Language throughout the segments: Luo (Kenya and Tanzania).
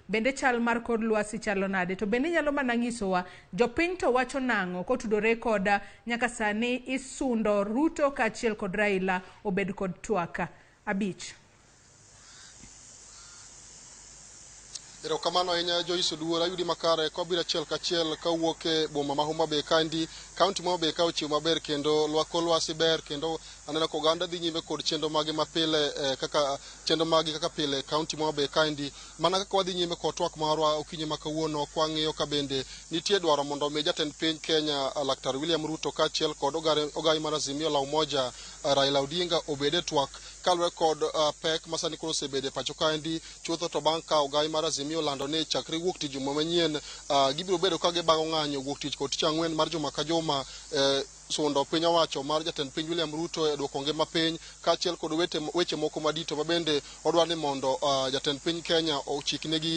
Bende chal mar kor lwasi chalo nade? To bende inyalo mana nyisowa jopiny to wacho nang'o kotudore kod nyaka sani isundo Ruto kaachiel kod Raila obed kod twak 5. Erokamano ahinya Joyce Oduor, ayudi makare kwabiro achiel kachiel kawuok e boma ma Homa Bay kaendi. Kaunti ma Homa Bay ka ochiew maber kendo lwako lwasi ber kendo aneno ka oganda dhi nyime kod chenro mage mapile kaka chenro magi kaka pile kaunti ma Homa Bay kaendi. Mana kaka wadhi nyime kod twak marwa okinyi ma kawuono kwang'iyo ka bende nitie dwaro mondo omi jatend piny Kenya Laktar William Ruto kaachiel kod ogai mar Azimio la Umoja Raila Odinga obed e twak kaluwore kod pek ma sani koro osebedo e pacho kaendi. Chutho to bang' ka ogai mar Azimio olando ni chakre wuok tich juma manyien gibiro bedo ka gibago ng'anyo wuok tich kod tich ang'wen mar juma ka juma sundo piny owacho mar jatend piny William Ruto e duoko ngima piny kaachiel kod weche moko madito ma bende odwa ni mondo jatend piny Kenya ochiknegi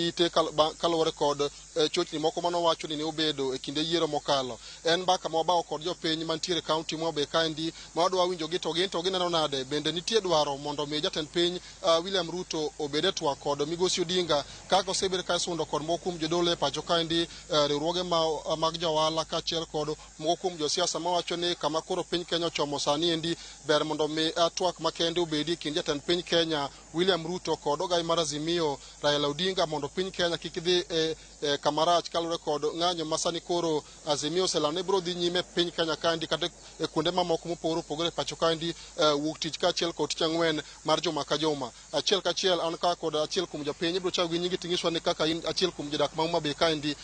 ite kaluwore kod chochni moko manowacho ni ne obedo e kinde yiero mokalo. En mbaka ma wabago kod jopiny mantiere kaunti ma Homa Bay kaendi ma wadwa winjogi to gin to gineno nade. Bende nitie dwaro mondo mi jatend piny William Ruto obed e twak kod Migosi Odinga kaka osebedo ka isundo kod moko kuom jodolo e pacho kaendi, riwruoge mag johala kaachiel kod moko kuom josiasa mawacho ni kama koro piny Kenya ochomo sani endi ber mondo mi twak makende obedi e kind jatend piny Kenya William Ruto kod ogai mar Azimio Raila Odinga mondo piny Kenya kik dhi e kamarach kaluwore kod ng'anyo ma sani koro Azimio oselando ni biro dhi nyime piny Kenya kaendi kata e kuonde mamoko mopogore opogore e pacho kaendi wuok tich kaachiel kod tich ang'wen mar juma ka juma. Achiel kachiel an ka kod achiel kuom jopiny, ibiro chako gi nyingi ting'iswa ni kaka in achiel kuom jodak ma Homa Bay kaendi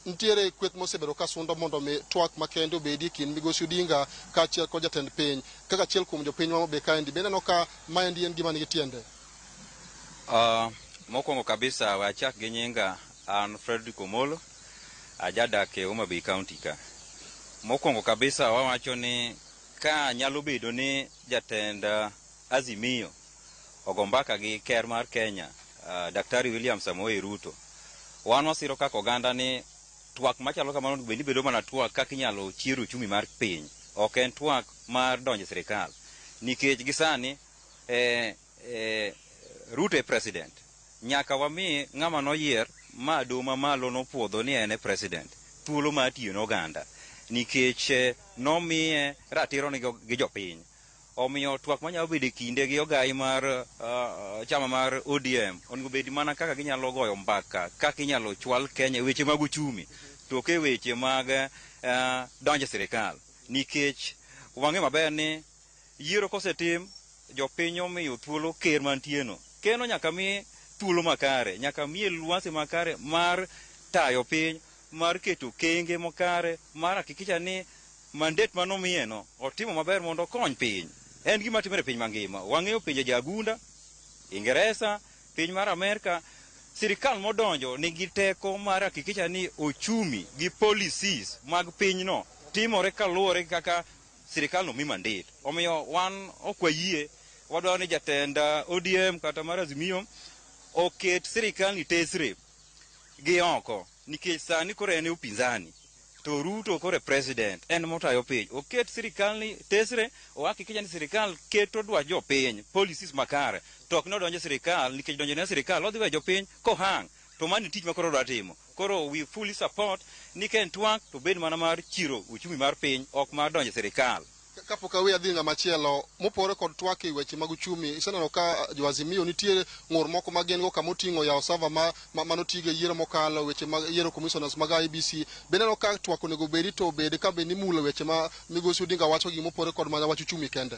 nitiere kweth mosebedo ka sundo mondo mi twak makende obedi e kind Migosi Odinga kaachiel kod jatend piny. Kaka achiel kuom jopiny ma Homa Bay kaendi, be ineno ka maendi en gima nigi tiende? Mokwongo kabisa we achak gi nyinga, an Frederick Omolo, ajadak e Homa Bay County ka. Mokwongo kabisa wawacho ni ka nyalo bedo ni jatend Azimio ogo mbaka gi ker mar Kenya, Daktari William Samoei Ruto, wan wasiro kaka oganda ni twak machalo kamano onego bed ni bedo mana twak kaka inyalo chier uchumi mar piny, ok en twak mar donjo e sirikal. Nikech gi sani Ruto e president, nyaka wami ng'ama noyier ma doho mamalo nopuodho ni en e president thuolo mar tiyo ne oganda, nikech nomiye ratiro ni gi jopiny. Omiyo twak manyalo bedo e kinde gi ogai mar chama mar ODM onego bed mana kaka ginyalo goyo mbaka kaka inyalo chwal Kenya e weche mag uchumi, to ok e weche mag donjo e sirikal. Nikech wang'eyo maber ni yiero kosetim, jopiny omiyo thuolo ker mantie no. Ker no nyaka mi thuolo makare, nyaka miye lwasi makare mar tayo piny, mar keto kenge makare, mar hakikisha ni mandate manomiye no otimo maber mondo okony piny. En gima timore e piny mangima. Wang'eyo pinje Jagunda, Ingeresa, piny mar Amerka, sirikal modonjo nigi teko mar hakikisha ni uchumi gi policies mag pinyno timore kaluwore gi kaka sirikal no mi mandate. Omiyo wan ok wayie, wadwaro ni jatend ODM kata mar Azimio oket sirikal ni tesre gi oko, nikech sani koro en e upinzani to Ruto koro e president, en motayo piny. Oket sirikal ni tesre, ohakikisha ni sirikal keto dwach jopiny, policies makare, to ok ni odonjo e sirikal, nikech donjo ne sirikal odhi weyo jopiny kohang', to mano e tich ma koro odwa timo. Koro we fully support ni ka en twak to obed mana mar chiro uchumi mar piny, ok mar donjo e sirikal. Kapok aweyo adhi ng'ama chielo, mopogore kod twak e weche mag uchumi, iseneno ka jo Azimio nitie ng'ur moko ma gin go kama oting'o yawo server manotigo e yiero mokalo, weche mag yiero commissioners mag IEBC. Be ineno ka twak onego bedi to obed ka be nimulo weche ma Migosi Odinga wacho gi mopogore kod mana wach uchumi kende?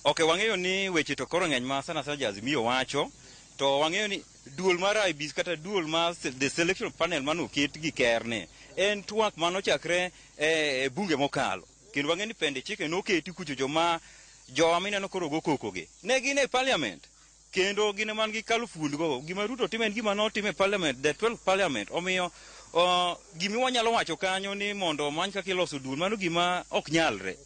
Ok, wang'eyo ni weche to koro ng'eny ma sana sana jo Azimio wacho, to wang'eyo ni duol mar IEBC kata duol mar the selection panel manoket gi ker ni en twak manochakre e bunge mokalo. Kendo wang'eyo ni pende chike noketi kucho joma jowa mineno koro go koko gi ne gin e parliament, kendo gin man gi kalo fund go. Gima Ruto timo en gima notim e parliament, the 12 parliament. Omiyo gima wanyalo wacho kanyo ni mondo omany kaka iloso duol, mano gima ok nyalre.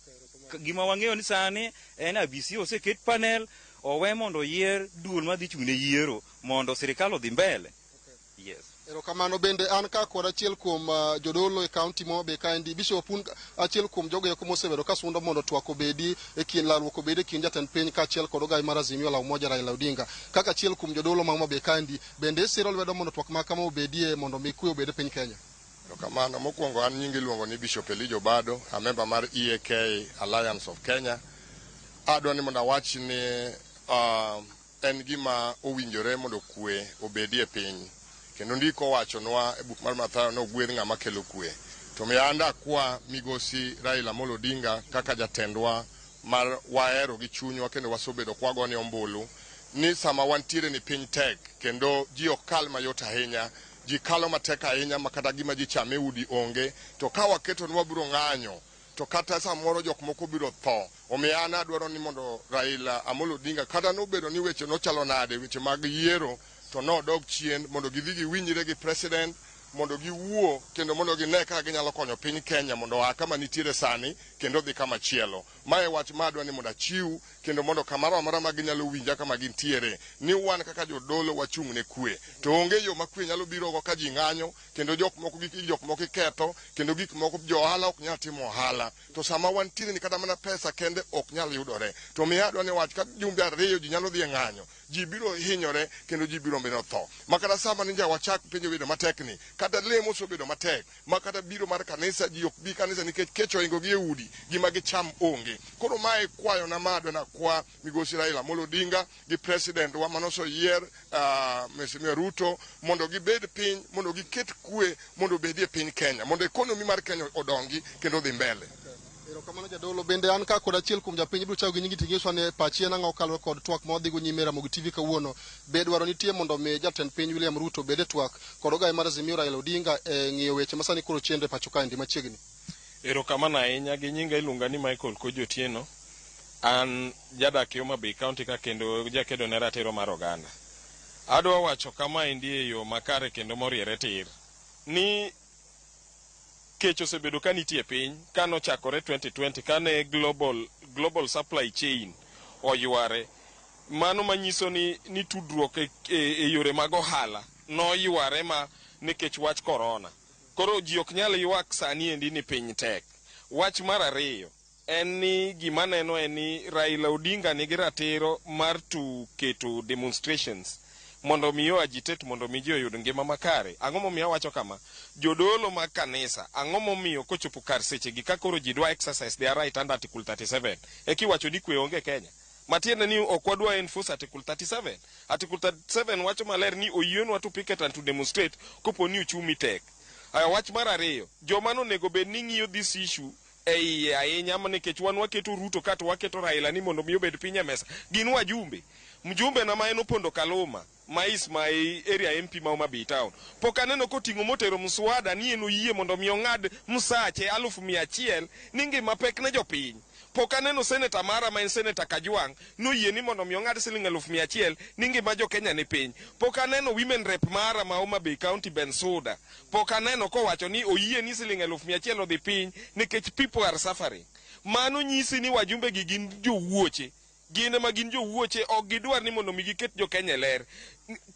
Gima wang'eyo ni sani en IEBC oseket panel, owe mondo oyier duol madhi chung' ne yiero mondo sirikal odhi mbele. Yes. Erokamano bende an ka kod achiel kuom jodolo e kaunti ma Homa Bay kaendi, Bishop, un achiel kuom jogo eko mosebedo ka sundo mondo twak obedi e kind lalruok obedi e kind jatend piny kaachiel kod ogai mar Azimio la Umoja Raila Odinga. Kaka achiel kuom jodolo ma Homa Bay kaendi, bende isiro lwedo mondo twak ma kama obedie mondo mi kwe obed e piny Kenya? Erokamano. Mokwongo an nyinga iluongo ni Bishop Elijah Obado, a member mar EAK Alliance of Kenya. Adwa ni mondo awach ni en gima owinjore mondo kwe obedie piny. Kendo ndiko owachonwa e buk mar Mathayo ni ogwedh ng'ama kelo kwe. To omiyo an dakwa migosi Raila Amolo Odinga kaka jatendwa mar wahero gi chunywa kendo wasebedo kwagone ombulu ni sama wantiere ni piny tek kendo ji ok kal mayot ahinya, ji kalo matek ahinya ma kata gima ji chame udi onge, to ka waketo ni wabiro ng'anyo to kata samoro jok moko biro tho. Omiyo an adwaro ni mondo Raila Amolo Odinga kata nobedo ni weche nochalo nade, weche mag yiero, to nodog chien mondo gidhi giwinjre gi president, mondo giwuo kendo mondo gine kaka ginyalo konyo piny Kenya mondo oa kama nitiere sani kendo odhi kama chielo. Mae wach ma adwa ni mondo achiw kendo mondo kamoro amora ma ginyalo winja kama gintiere ni wan kaka jodolo wachung' ne kwe. To onge yo ma kwe nyalo birogo ka ji ng'anyo kendo jok moko gik jok moko iketho kendo gik moko jo ohala ok nyal timo ohala. To sama wantiere ni kata mana pesa kende ok nyal yudore. To omiyo adwa ni wach ka jumbe 2 ji nyalo dhi e ng'anyo, ji biro hinyore kendo ji biro bedo tho. Ma kata sama ni wachak penjo bedo matek ni, kata lemo osebedo matek, ma kata biro mar kanisa ji ok bi kanisa nikech kech ohingo gi e udi, gima gicham onge. Koro mae kwayona ma adwa nakwa migosi Raila Amolo Odinga gi president wa manoseyier Mheshimiwa Ruto mondo gibed piny mondo giket kwe mondo obedie piny Kenya mondo economy mar Kenya odongi kendo odhi mbele. Erokamano jadolo. Bende an ka kod achiel kuom japiny ibiro chako gi nyingi ting'iswa ni pachi en ang'o kaluwore kod twak ma wadhigo nyime e Ramogi TV kawuono. Be dwaro nitie mondo mi jatend piny William Ruto obed e twak kod ogai mar Azimio Raila Odinga e ng'iyo weche masani koro chendo e pacho kaendi machiegni? Erokamano ahinya. Gi nyinga iluonga ni Michael Kojo Otieno. An jadak e Homa Bay County ka kendo jakedo ne ratiro mar oganda. Adwa wacho kamaendi e yo makare kendo moriere tir ni kech osebedo ka nitie e piny kanochakore 2020 kane global supply chain oyware. Mano manyiso ni tudruok e yore mag ohala noyware ma nikech wach corona. Koro ji ok nyal ywak sani endi ni piny tek. Wach mar ariyo en ni gima neno en ni Raila Odinga nigi ratiro mar to keto demonstrations mondo mi o agitate mondo mi ji oyud ngima makare. Ang'o momiyo awacho kama? Jodolo mag kanisa, ang'o momiyo kochopo kar sechegi ka koro ji dwa exercise their right under Article 37 ekiwacho ni kwe onge Kenya? Matiende ni ok wadwa enforce Article 37. Article 37 wacho maler ni oyienwa to picket and to demonstrate kopo ni uchumi tek. Aya, wach mar ariyo, joma nonego bed ni ng'iyo this issue e iye ahinya nikech wan waketo Ruto ka to waketo Raila ni mondo mi obed piny e mesa gin wajumbe. Mjumbe na ma en Opondo Kaluma ma is my area MP ma Homa Bay town pok aneno koting'o motero mswada ni en oyie mondo mi ong'ad msache 100,000 ni ngima pek ne jopiny. Pok aneno seneta mara ma en Seneta Kajwang' noyie ni mondo mi ong'ad siling 100,000 ni ngima jo Kenya ni piny. Pok aneno women rep mara ma Homa Bay County Bensuda. Pok aneno kowacho ni oyie ni siling 100,000 odhi piny nikech people are suffering. Mano nyisi ni wajumbe gi gin jowuoche. Gin ema gin jowuoche, ok gidwar ni mondo mi giket jo Kenya e ler.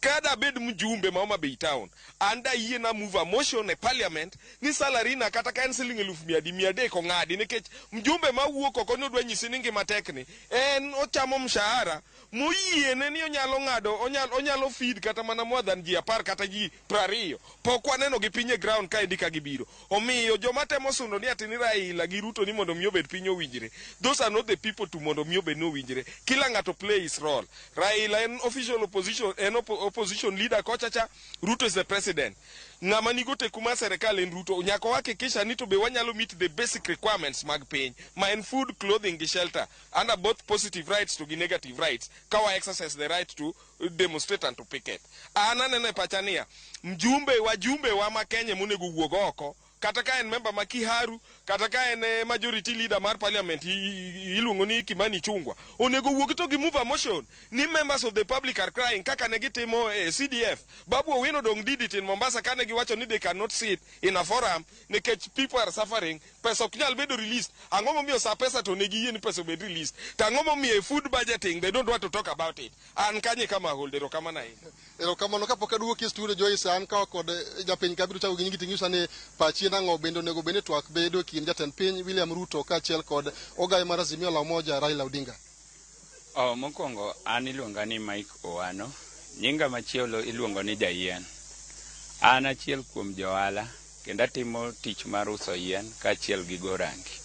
Ka dabed mjumbe ma Homa Bay town, an dayie na move a motion e parliament ni salary na kata ka en siling eluf mia adi, 300 ong'adi nikech mjumbe mawuok oko ni odwa nyisi ni ngima tek ni en ochamo mshahara moyiene ni onyalo ng'ado onyalo feed kata mana more than ji 10 kata ji 20. Pok waneno gi piny e ground kaendi ka gibiro. Omiyo joma temo sundo ni ati ni Raila gi Ruto ni mondo mi obed piny owinjre, those are not the people to mondo mi obed ni owinjre. Kila ng'ato play his role. Raila en official opposition, en opposition leader kocha cha, Ruto is the president. Ng'ama nigo teku mar serikal en Ruto. Nyaka wahakikisha ni to be wanyalo meet the basic requirements mag piny ma en food, clothing gi shelter under both positive rights to gi negative rights ka wa exercise the right to demonstrate and to picket. An aneno e pacha niya, mjumbe wajumbe wa ma Kenya monego wuog oko Kata ka en member ma Kiharu, kata ka en majority leader mar parliament iluongo ni Kimani Ichung'wah, onego wuogi to gi move a motion ni members of the public are crying, kaka ne gitimo e CDF. Babu Owino dong did it in Mombasa kane giwacho ni they cannot sit in a forum nikech people are suffering, pesa ok nyal bedo released. Ang'o momiyo sa pesa to ne giyie ni pesa obed released? To ang'o momiyo e food budgeting they don't want to talk about it? An kanye kama hold. Erokamano ahinya. Erokamano. Kapok aduoki e studio, Joyce, an kawa kod japiny ka biro chako gi nyingi ting'isa ni pachi en ang'o, bende onego bed ni twak bedo e kind jatend piny William Ruto kaachiel kod ogaye mar Azimio la Umoja Raila Odinga? Oh, mokwongo an iluonga ni Mike Owano. Nyinga machielo iluongo ni Jayien. An achiel kuom johala kendo atimo tich mar uso yien kaachiel gi go rangi.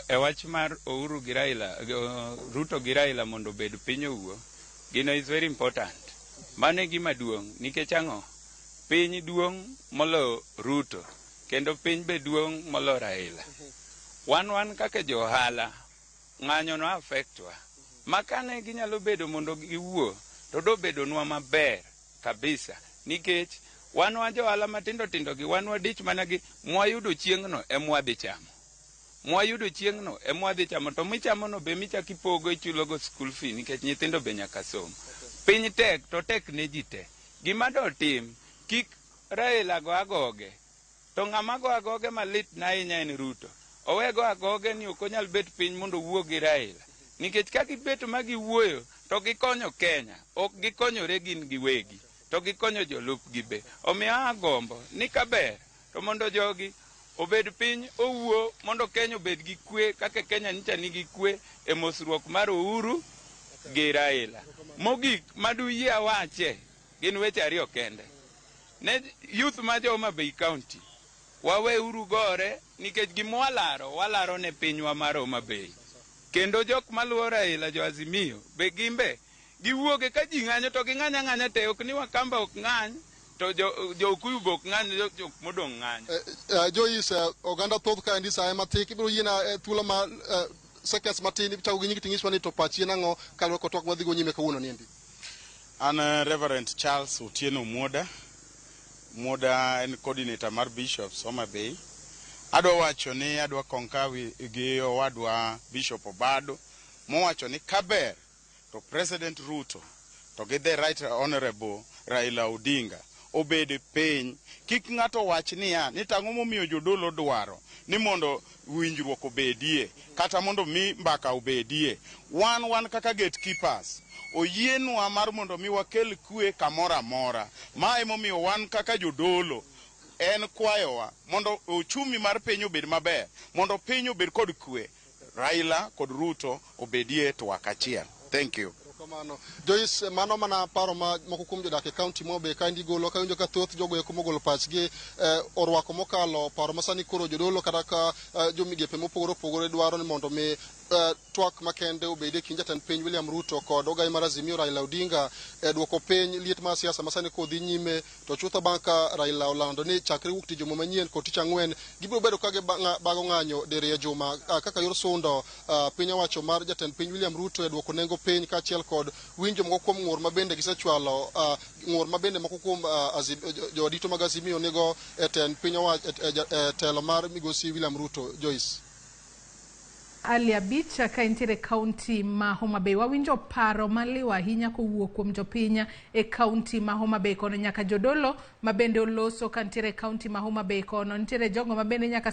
E wach mar Uhuru gi Raila, Ruto gi Raila mondo obed piny owuo, gino is very important. Mano e gima duong' nikech ang'o? Piny duong' moloyo Ruto kendo piny be duong' moloyo Raila. Wan kaka jo ohala, ng'anyo no affect wa. Ma kane ginyalo bedo mondo giwuo to dobedonwa maber kabisa, nikech wan wa johala matindo tindo gi wan wadich mana gi mwayudo chieng'no emwadhi chamo, mwayudo chieng'no emwadhi chamo, to michamono be michak ipogo ichulogo school fee nikech nyithindo be nyaka som. Piny tek to tek ne ji te. Gima dotim kik Raila go agoge, to ng'ama go agoge malit na ahinya en Ruto. Owe go agoge ni ok onyal bet piny mondo owuo gi Raila, nikech ka gibet ma giwuoyo to gikonyo Kenya, ok gikonyore gin giwegi, to gikonyo jolupgi be. Omiyo agombo ni kaber to mondo jogi obed piny owuo mondo Kenya obed gi kwe kaka Kenya nyicha nigi kwe e mosruok mar Uhuru gi Raila. Mogik maduyie awache gin weche ariyo kende. Ne youth ma jo Homa Bay County, waweuru gore nikech gima walaro, walaro ne pinywa mar Homa Bay. Kendo jok maluwo Raila, jo Azimio, be gimbe giwuoge ka ji ng'anyo to ging'any ang'anya te, ok ni Wakamba ok ng'any to jo Okuyu be ok ng'any, jok modong' ng'anyo. Joyce, oganda thoth kaendi saye mathik ibiro yiena thuolo ma seconds matin chako gi nyingi ting'iswa ni to pachi en ang'o kaluwore kod twak madhi go nyime kawuono niendi. An Reverend Charles Otieno Muoda. Muoda en coordinator mar Bishops Homa Bay. Adwa wacho ni adwa concur gi owadwa Bishop Obado mowacho ni kaber to President Ruto to gi the Right Honorable Raila Odinga obed piny, kik ng'ato wach niya ni tang'o momiyo jodolo dwaro ni mondo winjruok obedie kata mondo mi mbaka obedie. Wan kaka gatekeepers oyienwa mar mondo mi wakel kwe kamoro amora. Ma emomiyo wan kaka jodolo en kwayowa mondo uchumi mar piny obed maber, mondo piny obed kod kwe, Raila kod Ruto obedie twak achiel. Thank you. Erokamano. Joyce, mano mana paro ma moko kuom jodak e kaunti ma Homa Bay kaendi golo kawinjo ka thoth jogo eko mogolo pachgi orwako mokalo paro ma sani koro jodolo kata ka jomigepe mopogore opogore dwaro ni mondo mi twak makende obed e kind jatend piny William Ruto kod ogai mar Azimio Raila Odinga e duoko piny liet mar siasa ma sani kodhi nyime. To chutho bang' ka Raila olando ni chakre wuok tich juma manyien kod tich ang'wen gibiro bedo ka gibago ng'anyo diriyo e juma kaka yor sundo piny owacho mar jatend piny William Ruto e duoko nengo piny kaachiel kod winjo moko kuom ng'ur ma bende gisechwalo, ng'ur ma bende moko kuom jodito mag Azimio nigo e tend piny owacho e telo mar migosi William Ruto. Joyce. Ali abich ka entiere kaunti ma Homa Bay. Wawinjo paro maliw ahinya kowuok kuom jopiny e kaunti ma Homa Bay kono, nyaka jodolo ma bende oloso ka nitiere e kaunti ma Homa Bay kono. Nitiere jogo ma bende nyaka